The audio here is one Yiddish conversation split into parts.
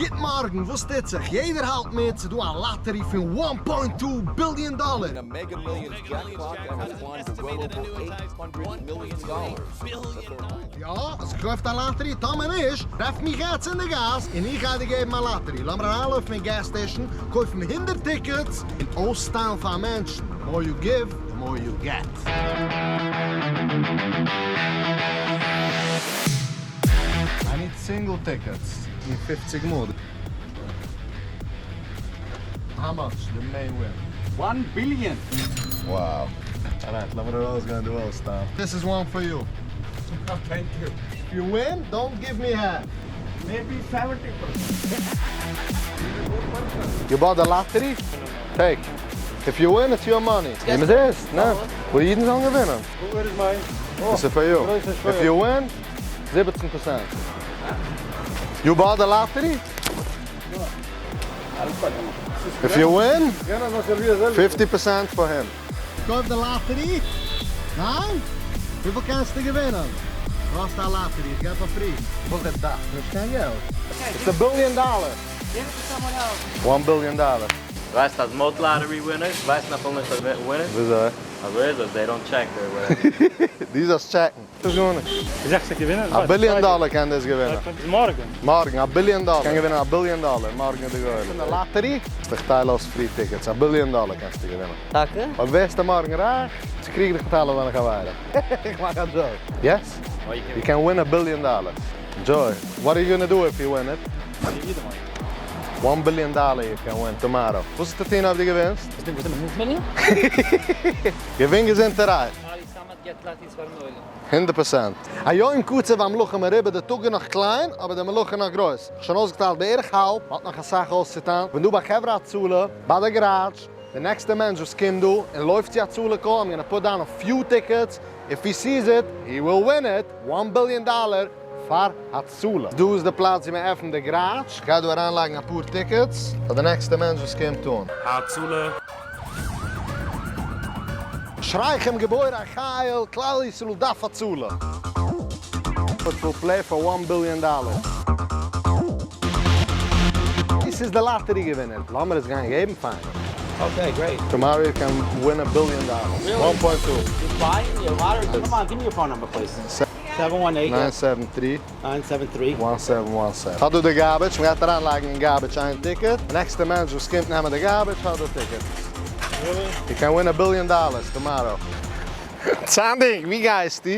גוט מארגן, וואס טוט זיך? יעדער האלט מיט, ס'איז דא א lottery פון one point two billion dollar! A Mega Millions jackpot that has climbed to well over 800 million dollars. יא, האסט געקויפט א lottery? טאמער נישט, טרעף מיך יעצט אין די גאס און איך גיי דיר געבן א lottery. לאמיר אריינלויפן אין gas station, קויפן 100 tickets און אויסטיילן פאר מענטשן. The more you give, the more you get. I need single tickets אין 50 מאל. How much the main win? 1 billion. Wow. Alright, לאמיר ארויסגיין דא אויסטיילן. This is one for you. Thank you. If you win, don't give me half. Maybe 70%. You bought the lottery? Take. If you win, it's your money. נעם עס, נע. וואו אידן זאלן געווינען. Where is mine? This is for you. If you win, 17%. You bought the lottery? If you win, 50% for him. קויף די lottery? ניין? וויפיל קענסטו געווינען? דו האסט א lottery, איך געב פאר free. וואס איז דאס? נישט קיין געלט. It's a billion dollars. Give it to someone else. $1 billion. ווייסט אז most lottery winners, ווייסט נאך נישט אז winners? וויאזוי? אזוי איז עס, they don't check or whatever. די זאלסט check ן. דאס איז גארנישט. איך זאג זיי געווינען. א billion dollar קען דאס געווינען. מארגן. מארגן, א billion dollar. קען געווינען א billion dollar. מארגן איז די גורל. פון די lottery? איך טייל אויס free tickets. א billion dollar קענסטו געווינען. טאקע? אויב ווערסטו מארגן רייך, צעקריג דיך מיט אלע דיינע חברים. איך מאך א joke. Yes? You can win a billion dollars. Enjoy. What are you gonna do if you win it? $1 billion you can win tomorrow. וואס איז די טון אויב דו געווינסט? וואס איז די מיליאן? געווין געזונטערהייט. 100%. היום קצוב והמלאכה מרובה, די טאג איז נאך קליין, אבער די מלאכה נאך גרויס. שוין אויסגעטיילט בערך האלב, האט נאך אסאך אויסצוטיילן. ווען דו ביי חברה הצלה, ביי די garage, די נעקסטע מענטש וואס קומט דא און לויפט צו הצלה call, I'm gonna put down a few tickets. If he sees it, he will win it. $1 billion פאר הצלה. דא איז די פלאץ ווי מען עפנט די garage. גיי דא אריינלייגן אפאר tickets פאר די נעקסטע מענטש וואס קומט אן. הצלה. אשריכם גיבורי החיל, כלל ישראל דארף הצלה. It will play for $1 billion. This is the lottery געווינער. לאמיר עס גיין געבן פיין. Okay, great. Tomorrow you can win a billion dollars. Really? 1.2. You buy your lottery? Come on, give me your phone number, please. 718 973 973 1717. האט דא די garbage, מען גייט אריינלייגן אין garbage איין ticket. די נעקסטע מענטש וואס קומט נעמען די garbage האט די ticket. Really? You can win a billion dollars tomorrow. צאנדיג, ווי גייסטו?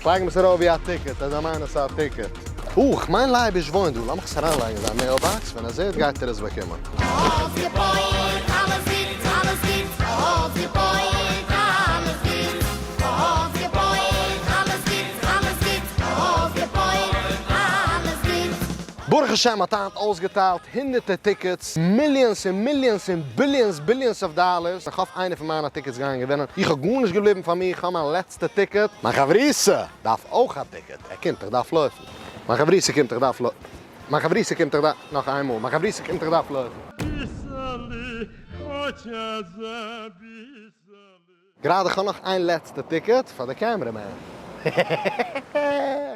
לייג מיר עס ארויף ווי א ticket, אז מיינער איז א ticket. אוך, מיין לייב איז וואוינט דא. לאמיך עס אריינלייגן אין זיין mailbox. ווען ער זעט, גייט ער עס באקומען. אויסגעפועלט, אלעס גוט, אלעס גוט, אויסגעפועלט, אלעס גוט, אויסגעפועלט, אלעס גוט, אלעס גוט, אויסגעפועלט, אלעס גוט. ברוך השם האט היינט אויסגעטיילט הונדערטער tickets, millions און millions און billions, billions of dollars. איך האף איינער פון מיינע tickets גייען געווינען. איך האב גארנישט געבליבן פאר מיר, איך האב מיין לעצטע ticket. מיין חברותא דארף אויך א ticket. ער קומט, איך דארף לויפן. מיין חברותא קומט, איך דארף לויפן. מיין חברותא קומט, איך דארף... נאך איינמאל. מיין חברותא קומט, איך דארף לויפן. גראדע, איך האב נאך איין לעצטע ticket פאר די cameraman.